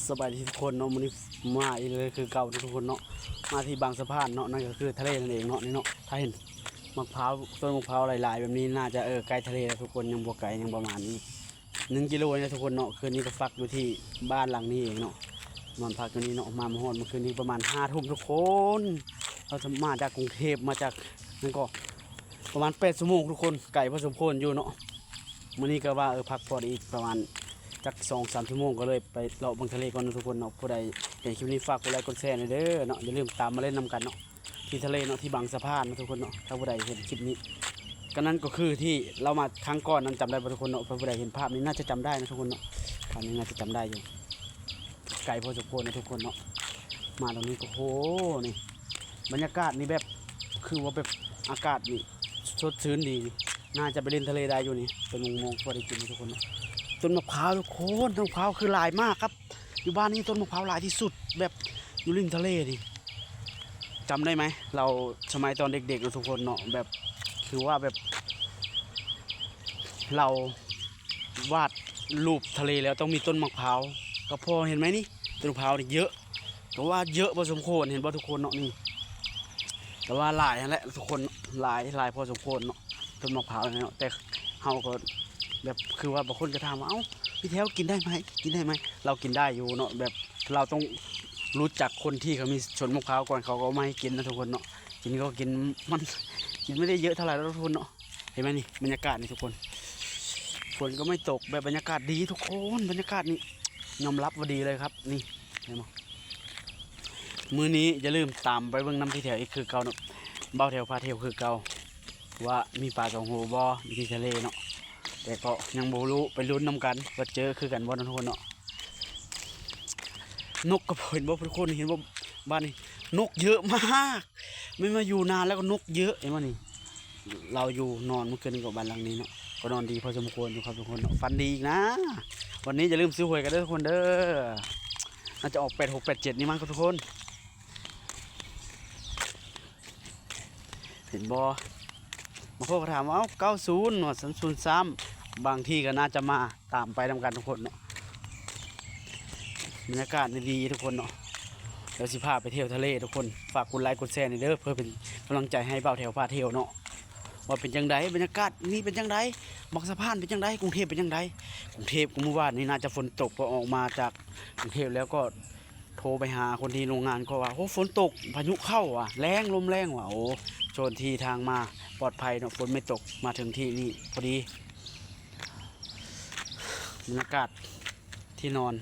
ສະບາຍດີທຸກຄົນເນາະ, ມື້ນີ້ມາອີກເລີຍຄືເກົ່າທຸກຄົນເນາະ, ມາທີ່ບາງສະພານເນາະ, ນັ້ນກໍຄືທະເລນັ້ນເອງເນາະ. ນີ້ເນາະ ຖ້າເຫັນໝາກພ້າວ ຕົ້ນໝາກພ້າວຫຼາຍໆແບບນີ້ ໜ້າຈະ ເອີ ໃກ້ທະເລແລ້ວທຸກຄົນ, ຍັງບໍ່ໄກ ຍັງປະມານໜຶ່ງກິໂລນີ້ແຫຼະທຸກຄົນເນາະ. ຄືນນີ້ກໍພັກຢູ່ທີ່ບ້ານຫຼັງນີ້ເອງເນາະ, ນອນພັກຢູ່ນີ້ເນາະ. ມາ ມາຮອດມື້ຄືນນີ້ປະມານຫ້າທຸ່ມທຸກຄົນ, ເຮົາມາຈາກກຸງເທບ ມາຈາກນັ້ນກໍປະມານແປດຊົ່ວໂມງທຸກຄົນ, ໄກພໍສົມຄວນຢູ່ເນາະ. ມື້ນີ້ກໍວ່າ ເອີ ພັກຜ່ອນອີກປະມານຈັກສອງສາມຊົ່ວໂມງ ກໍເລີຍໄປເລາະເບິ່ງທະເລກ່ອນເນາະທຸກຄົນເນາະ. ຜູ້ໃດເຫັນຄລິບນີ້ ຝາກກົດໄລກົດແຊແດ່ເດີເນາະ, ຢ່າລືມຕາມມາຫຼິ້ນນຳກັນເນາະ ທີ່ທະເລເນາະ, ທີ່ບາງສະພານເນາະທຸກຄົນເນາະ. ຖ້າຜູ້ໃດເຫັນຄລິບນີ້ ກໍນັ້ນກໍຄືທີ່ເຮົາມາຄັ້ງກ່ອນນັ້ນ, ຈຳໄດ້ບໍ່ທຸກຄົນເນາະ? ຖ້າຜູ້ໃດເຫັນພາບນີ້ໜ້າຈະຈຳໄດ້ນະທຸກຄົນເນາະ, ພາບນີ້ໜ້າຈະຈຳໄດ້ຢູ່. ໄກພໍສົມຄວນນະທຸກຄົນເນາະ. ມາຕອງນີ້ກໍ ໂຫ ນີ້ ບັນຍາກາດນີ້ແບບ ຄືວ່າແບບອາກາດນີ້ສົດຊື່ນດີ, ໜ້າຈະໄປຫຼິ້ນທະເລໄດ້ຢູ່ນີ້. ເປັນໂມງໆ ພໍໄດ້ກິນທຸກຄົນເນາະ. ຕົ້ນໝາກພ້າວທຸກຄົນ, ຕົ້ນໝາກພ້າວຄືຫຼາຍມາກຄັບ. ຢູ່ບ້ານນີ້ຕົ້ນໝາກພ້າວຫຼາຍທີ່ສຸດ ແບບຢູ່ລິມທະເລນີ້. ຈຳໄດ້ໄໝ ເຮົາສະໄໝຕອນເດັກໆເນາະທຸກຄົນເນາະ, ແບບ ຄືວ່າແບບ ເຮົາວາດຮູບທະເລແລ້ວຕ້ອງມີຕົ້ນໝາກພ້າວ. ກໍພໍເຫັນໄໝນີ້, ຕົ້ນໝາກພ້າວນີ້ເຍອະ, ກໍວ່າເຍອະພໍສົມຄວນ, ເຫັນບໍ່ທຸກຄົນເນາະ? ນີ້ ກໍວ່າຫຼາຍຫັ້ນແຫຼະທຸກຄົນ, ຫຼາຍ ຫຼາຍພໍສົມຄວນເນາະ ຕົ້ນໝາກພ້າວນີ້ເນາະ. ແຕ່ເຮົາກໍແບບ ຄືວ່າບາງຄົນກໍຖາມວ່າ ເອົ້າ ພີ່ແຖວ ກິນໄດ້ໄໝ ກິນໄດ້ໄໝ? ເຮົາກິນໄດ້ຢູ່ເນາະ, ແບບເຮົາຕ້ອງຮູ້ຈັກຄົນທີ່ເຂົາມີສວນໝາກພ້າວກ່ອນ, ເຂົາກໍເອົາມາໃຫ້ກິນນະທຸກຄົນເນາະ. ກິນກໍກິນ ມັນກິນບໍ່ໄດ້ເຍອະເທົ່າໃດດອກທຸກຄົນເນາະ. ເຫັນໄໝນີ້ ບັນຍາກາດນີ້ທຸກຄົນ, ຝົນກໍໄມ່ຕົກ, ແບບບັນຍາກາດດີທຸກຄົນ, ບັນຍາກາດນີ້ຍອມຮັບວ່າດີເລີຍຄັບ. ນີ້ ເຫັນບໍ່? ມື້ນີ້ຢ່າລືມຕາມໄປເບິ່ງນຳພີ່ແຖວອີກຄືເກົ່າເນາະ, ບ່າວແຖວພາທ່ຽວຄືເກົ່າ, ວ່າມີປາສອງໂຫບໍ່ ຢູ່ທີ່ທະເລເນາະ. ແຕ່ກໍຍັງບໍ່ຮູ້, ໄປລຸ້ນນຳກັນວ່າເຈີຄືກັນບໍ່ເນາະທຸກຄົນເນາະ. ນົກກໍເຫັນບໍ່ທຸກຄົນ, ເຫັນບໍ່? ບ້ານນີ້ນົກເຍອະມາກ, ແມ່ນມາຢູ່ນານແລ້ວກໍນົກເຍອະ. ເຫັນບໍ່ນີ້? ເຮົາຢູ່ນອນເມື່ອຄືນນີ້ກໍບ້ານຫຼັງນີ້ເນາະ, ກໍນອນດີພໍສົມຄວນຢູ່ຄັບທຸກຄົນເນາະ. ຝັນດີອີກນາ. ວັນນີ້ຢ່າລືມຊື້ຫວຍກັນເດີທຸກຄົນເດີ, ໜ້າຈະອອກແປດຫົກ ແປດເຈັດນີ້ມັ້ງຄັບທຸກຄົນ. ເຫັນບໍ່? ບາງຄົນກໍຖາມວ່າ ເອົ້າ ເກົ້າສູນ ວ່າ ສາມສູນສາມ, ບາງທີກໍໜ້າຈະມາ ຕາມໄປນຳກັນທຸກຄົນເນາະ. ບັນຍາກາດນີ້ດີທຸກຄົນເນາະ. ດຽວຊິພາໄປທ່ຽວທະເລທຸກຄົນ, ຝາກກົດໄລກົດແຊແດ່ເດີ ເພື່ອເປັນກຳລັງໃຈໃຫ້ບ່າວແຖວພາທ່ຽວເນາະ. ວ່າເປັນຈັ່ງໃດ ບັນຍາກາດນີ້ ເປັນຈັ່ງໃດ ບາງສະພານ ເປັນຈັ່ງໃດ ກຸງເທບເປັນຈັ່ງໃດ? ກຸງເທບກໍມື້ວານນີ້ໜ້າຈະຝົນຕົກ, ພໍອອກມາຈາກກຸງເທບແລ້ວກໍໂທໄປຫາຄົນທີ່ໂຮງງານ ກໍວ່າ ໂອ້ ຝົນຕົກ ພາຍຸເຂົ້າວ່າ ແຮງ ລົມແຮງວ່າ. ໂອ້ ໂຊນທີ່ທາງມາປອດໄພເນາະ, ຝົນໄມ່ຕົກ, ມາເຖິງທີ່ນີ້ພໍດີ. ບັນຍາກາດທີ່ນອນ